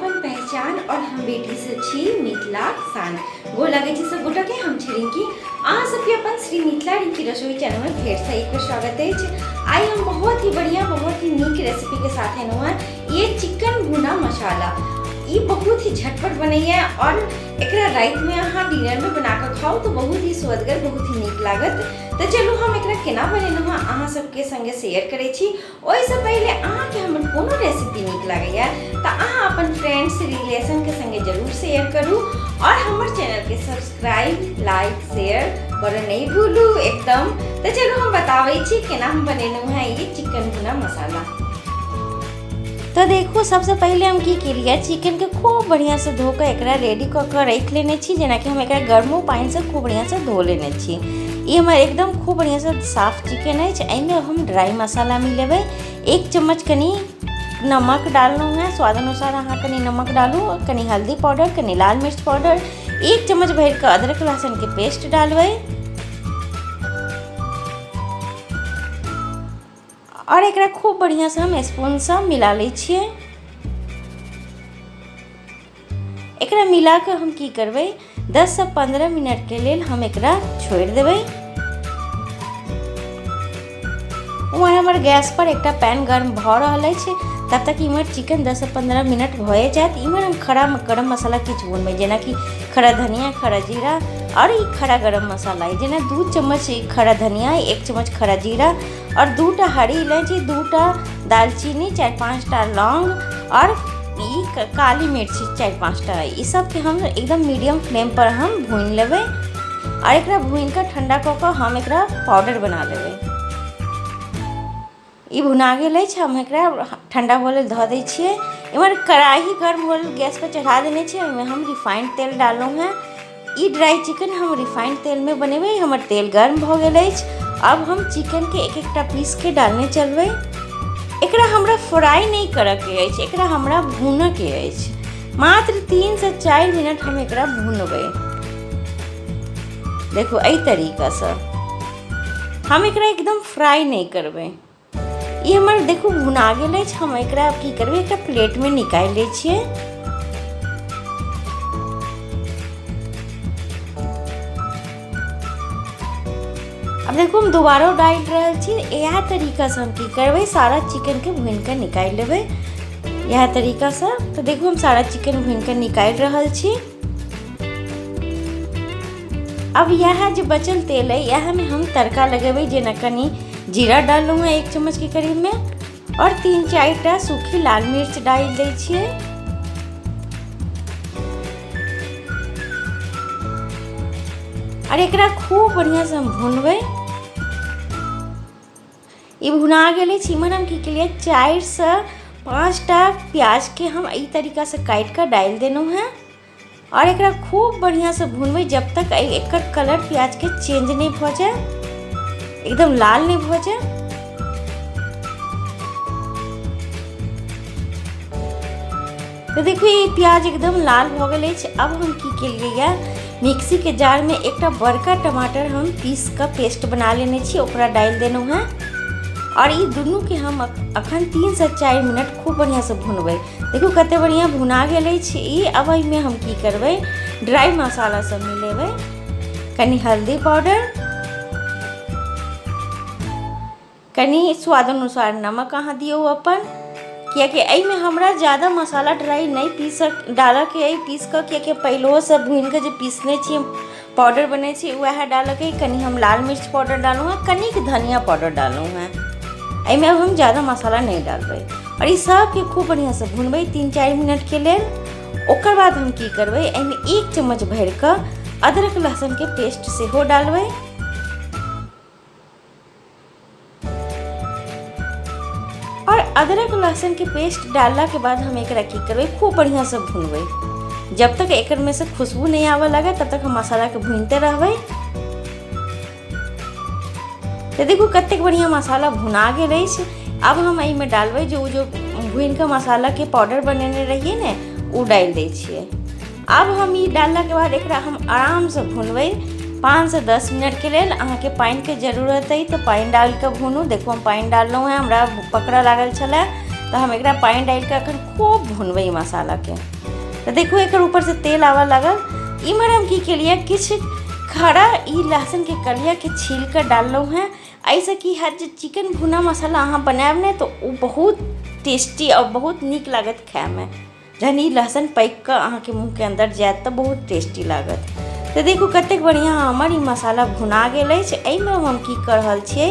अपन पहचान और हम बेटी से छी मिथिला शान। गोर लगै छी सब गोटा के। हम छी रिंकी, अहाँ सबके अपन श्री मिथिला रिंकी रसोई चैनल में फेर से एक बेर स्वागत अछि। आइ हम बहुत ही बढ़िया, बहुत ही नीक रेसिपी के साथ एलहुँ हँ। ये चिकन भुना मसाला, ई बहुत ही झटपट बनैया और एकरा राति में अहाँ डिनर में बना कऽ खाउ तो बहुत ही स्वदगर, बहुत ही नीक लागत। तऽ चलू हम एकरा केना बनेलहुँ हँ अहाँ सबके संगे शेयर करै छी। ओहिसँ पहिले अहाँके हमर कोनो रेसिपी नीक लागैए तऽ अहाँ अपन फ्रेंड्स रिलेशनके संगे जरूर शेयर करू और हमर चैनलके सब्सक्राइब लाइक शेयर करऽ नहि भूलू एकदम। तऽ चलू हम बताबै छी केना हम बनेलहुँ हँ ई चिकन भुना मसाला। तऽ देखू, सबसँ पहिले हम की केलियै, चिकनके खूब बढ़िआँसँ धो कऽ एकरा रेडी कऽ कऽ राखि लेने छी। जेनाकि हम एकरा गर्मो पानिसँ खूब बढ़िआँसँ धो लेने छी। ई हमर एकदम खूब बढ़िआँसँ साफ चिकन अछि। एहिमे हम ड्राइ मसाला मिलेबै। 1 चम्मच कनि नमक डाललहुँ हेँ, स्वाद अनुसार अहाँ कनि नमक डालू, कनि हल्दी पाउडर, कनि लाल मिर्च पाउडर, 1 चम्मच भरिकऽ अदरक लहसुनके पेस्ट डालबै आओर एकरा खूब बढ़िआँसँ हम स्पूनसँ मिला लै छियै। एकरा मिला कऽ हम की करबै, 10 से 15 मिनटके लेल हम एकरा छोड़ि देबै। उम्हर हमर गैस पर एकटा पैन गर्म भऽ रहल अछि, तब तक इम्हर चिकन 10 से 15 मिनट भए जायत। इम्हर हम खड़ा गरम मसाला किछु भुनबै, जेनाकि खड़ा धनिया, खड़ा जीरा आओर ई खड़ा गरम मसाला। जेना 2 चम्मच खड़ा धनिया, 1 चम्मच खड़ा जीरा आओर 2टा हरी इलायची, 2टा दालचीनी, 4-5टा लौंग आओर ई काली मिर्च 4-5टा। ई सबके हम एकदम मीडियम फ्लेम पर हम भूनि लेबै आओर एकरा भूनि कऽ ठण्डा कऽ कऽ हम एकरा पाउडर बना लेबै। ई भुना गेल अछि, हम एकरा ठण्डा हुअ लेल धऽ दै छियै। इम्हर कड़ाही गर्म हुअ लेल गैसपर चढ़ा देने छियै। ओहिमे हम रिफाइंड तेल डाललहुँ हेँ। ई ड्राइ चिकन हम रिफाइंड तेलमे बनेबै। हमर तेल गर्म भऽ गेल अछि। आब हम चिकनके एक एकटा पीसके डालने चलबै। एकरा हमरा फ्राइ नहि करऽके अछि, एकरा हमरा भूनऽके अछि। मात्र 3 से 4 मिनट हम एकरा भूनबै। देखू, एहि तरीकासँ हम एकरा एकदम फ्राइ नहि करबै। ई हमर देखू भुना गेल अछि। हम एकरा की करबै, एकटा प्लेटमे निकालि लै छियै। आब देखू, हम दोबारो डालि रहल छी। इएह तरीकासँ हम की करबै, सारा चिकनके भुनि कऽ निकालि लेबै इएह तरीकासँ। तऽ देखू, हम सारा चिकन भुनि कऽ निकालि रहल छी। अब इएह जे बचल तेल अइ, इएहमे हम तड़का लगेबै। जेना कनि जीरा डाललहुँ हेँ 1 चम्मचके करीबमे आओर 3-4टा सूखी लाल मिर्च डालि दै छियै आओर एकरा खूब बढ़िआँसँ हम भुनबै। ई भुना गेल अछि। इम्हर हम की केलियै, 4 से 5टा प्याजके हम एहि तरीकासँ काटि कऽ डालि देलहुँ हेँ आओर एकरा खूब बढ़िआँसँ भुनबै, जब तक एकर कलर प्याजके चेंज नहि भऽ जाय, एकदम लाल नहि भऽ जाय। तऽ देखू, ई प्याज एकदम लाल भऽ गेल अछि। आब हम की केलियै यऽ, मिक्सीके जारमे एकटा बड़का टमाटर हम पीस कऽ पेस्ट बना लेने छी, ओकरा डालि देलहुँ हेँ आओर ई दुनूके हम अखन 3 से 4 मिनट खूब बढ़िआँसँ भुनबै। देखू, कते बढ़िआँ भुना गेल अछि ई। आब एहिमे हम की करबै, ड्राइ मसाला सब मिलेबै। कनि हल्दी पाउडर, कनि स्वाद अनुसार नमक अहाँ दियौ अपन, कियाकि एहिमे हमरा ज्यादा मसाला ड्राइ नहि पीस डालऽके अइ पीस कऽ, कियाकि पहिलहोसँ भुनि कऽ जे पीसने छी, पाउडर बनै छै, उएह डालऽके अइ। कनि हम लाल मिर्च पाउडर डाललहुँ हेँ, कनिक धनिया पाउडर डाललहुँ हेँ। एहिमे अब हम ज्यादा मसाला नहि डालबै आओर ई सबके खूब बढ़िआँसँ भुनबै 3-4 मिनटके लेल। ओकर बाद हम की करबै, एहिमे 1 चम्मच भरिकऽ अदरक लहसुनके पेस्ट सेहो डालबै आओर अदरक लहसुनके पेस्ट डाललाके बाद हम एकरा की करबै, खूब बढ़िआँसँ भुनबै। जब तक एकरमे से खुशबू नहि आबऽ लागै, तब तक हम मसालाके भुनिते रहबै। तऽ देखू, कतेक बढ़िआँ मसाला भुना गेल अछि। आब हम एहिमे डालबै जे ओ जो भुनि कऽ मसालाके पाउडर बनेने रहियै ने, ओ डालि दै छियै। आब हम ई डाललाके बाद एकरा हम आरामसँ भुनबै 5 से 10 मिनटके लेल। अहाँके पानिके जरूरत अइ तऽ पानि डालि कऽ भुनू। देखू, हम पानि डाललहुँ हेँ। हमरा पकड़ऽ लागल छलै, तऽ हम एकरा पानि डालि कऽ एखन खूब भुनबै मसालाके। तऽ देखू एकर ऊपरसँ तेल आबऽ लागल। इम्हर हम की केलियै, किछु खड़ा ई लहसुनके कलियाके छील कऽ डाललहुँ हेँ। एहिसँ की हैत जे चिकन भुना मसाला अहाँ बनायब ने तऽ ओ बहुत टेस्टी आओर बहुत नीक लागत खायमे। जहन ई लहसुन पाकि कऽ अहाँके मुँहके अन्दर जायत तऽ बहुत टेस्टी लागत। तऽ देखू कतेक बढ़िआँ हमर ई मसाला भुना गेल अछि। एहिमे हम की कऽ रहल छियै,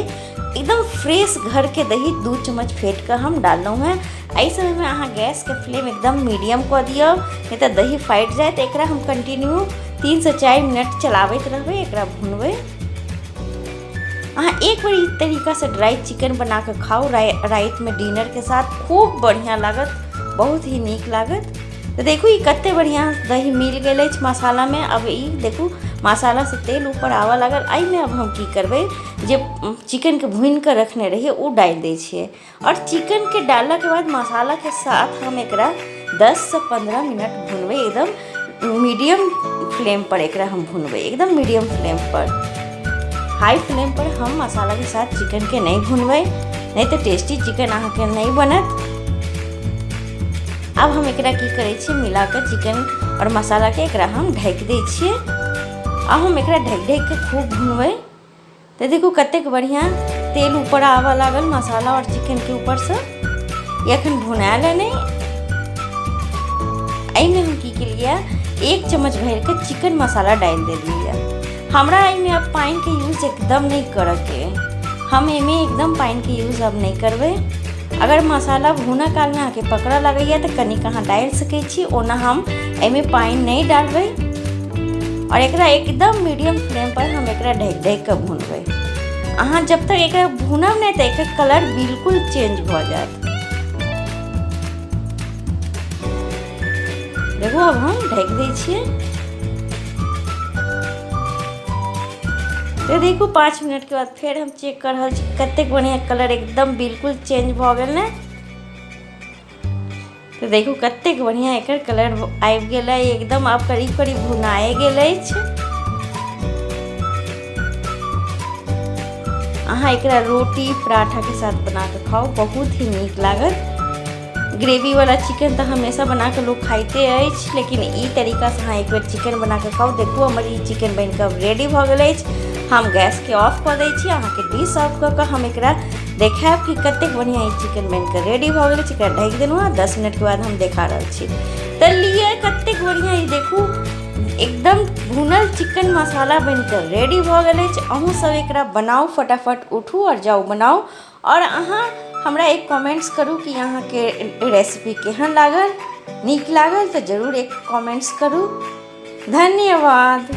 एकदम फ्रेश घरके दही 2 चम्मच फेँट कऽ हम डाललहुँ हेँ। एहि समयमे अहाँ गैसके फ्लेम एकदम मीडियम कऽ दियौ, नहि तऽ दही फाटि जायत। एकरा हम कंटिन्यू 3 से 4 मिनट चलाबैत रहबै, एकरा भुनबै। अहाँ एक बेर ई तरीकासँ ड्राइ चिकन बना कऽ खाउ रातिमे डिनरके साथ, खूब बढ़िआँ लागत, बहुत ही नीक लागत। तऽ देखू ई कते बढ़िआँ दही मिल गेल अछि मसालामे। अब ई देखू मसालासँ तेल ऊपर आबऽ लागल। एहिमे अब हम की करबै, जे चिकनके भूनि कऽ रखने रहियै ओ डालि दै छियै आओर चिकनके डाललाके बाद मसालाके साथ हम एकरा 10 से 15 मिनट भुनबै। एकदम मीडियम फ्लेम पर एकरा हम भुनबै, एकदम मीडियम फ्लेम पर। हाई फ्लेम पर हम मसालाके साथ चिकनके नहि भुनबै, नहि तऽ टेस्टी चिकन अहाँके नहि बनत। आब हम एकरा की करै छियै, मिला कऽ चिकन आओर मसालाके एकरा हम ढकि दै छियै। आब हम एकरा ढकि ढकि कऽ खूब भुनबै। तऽ देखू कतेक बढ़िआँ तेल ऊपर आबऽ लागल मसाला आओर चिकनके ऊपरसँ। ई एखन भुनायल नहि। एहिमे हम की केलियै, 1 चम्मच भरिके चिकन मसाला डालि देलियै। हमरा एहिमे आब पानिके यूज एकदम नहि करऽके। हम एहिमे एकदम पानिके यूज आब नहि करबै। अगर मसाला भुनऽ कालमे अहाँके पकड़ऽ लगैए तऽ कनिक अहाँ डालि सकै छी, ओना हम एहिमे पानि नहि डालबै। आओर एकरा एकदम मीडियम फ्लेम पर हम एकरा ढकि ढकि कऽ भुनबै। अहाँ जब तक एकरा भुनब नहि तऽ एकर कलर बिल्कुल चेंज भऽ जायत। देखू, आब हम ढकि दै छियै। तऽ देखू, 5 मिनटके बाद फेर हम चेक कऽ रहल छी। कतेक बढ़िआँ कलर एकदम बिल्कुल चेंज भऽ गेल ने? तऽ देखू कतेक बढ़िआँ एकर कलर आबि गेलै। एकदम आब करीब करीब भुनाए गेल अछि। अहाँ एकरा रोटी पराठाके साथ बना कऽ खाउ, बहुत ही नीक लागत। ग्रेवी वाला चिकन तऽ हमेशा बना कऽ लोक खाइते अछि, लेकिन ई तरीकासँ अहाँ एक बेर चिकन बना कऽ खाउ। देखू, हमर ई चिकन बनि कऽ रेडी भऽ गेल अछि। हम गैसके ऑफ कऽ दै छी। अहाँके डिश ऑफ कऽ कऽ हम एकरा देखायब कि कतेक बढ़िआँ ई चिकन बनि कऽ रेडी भऽ गेल अछि। एकरा ढकि देलहुँ हँ, 10 मिनटके बाद हम देखा रहल छी। तऽ लिअ, कतेक बढ़िआँ ई देखू, एकदम भुनल चिकन मसाला बनि कऽ रेडी भऽ गेल अछि। अहूँ सब एकरा बनाउ। फटाफट उठू आओर जाउ बनाउ आओर अहाँ हमरा एक कमेंट्स करू कि अहाँके रेसिपी केहन लागल। नीक लागल तऽ जरूर एक कमेंट्स करू। धन्यवाद।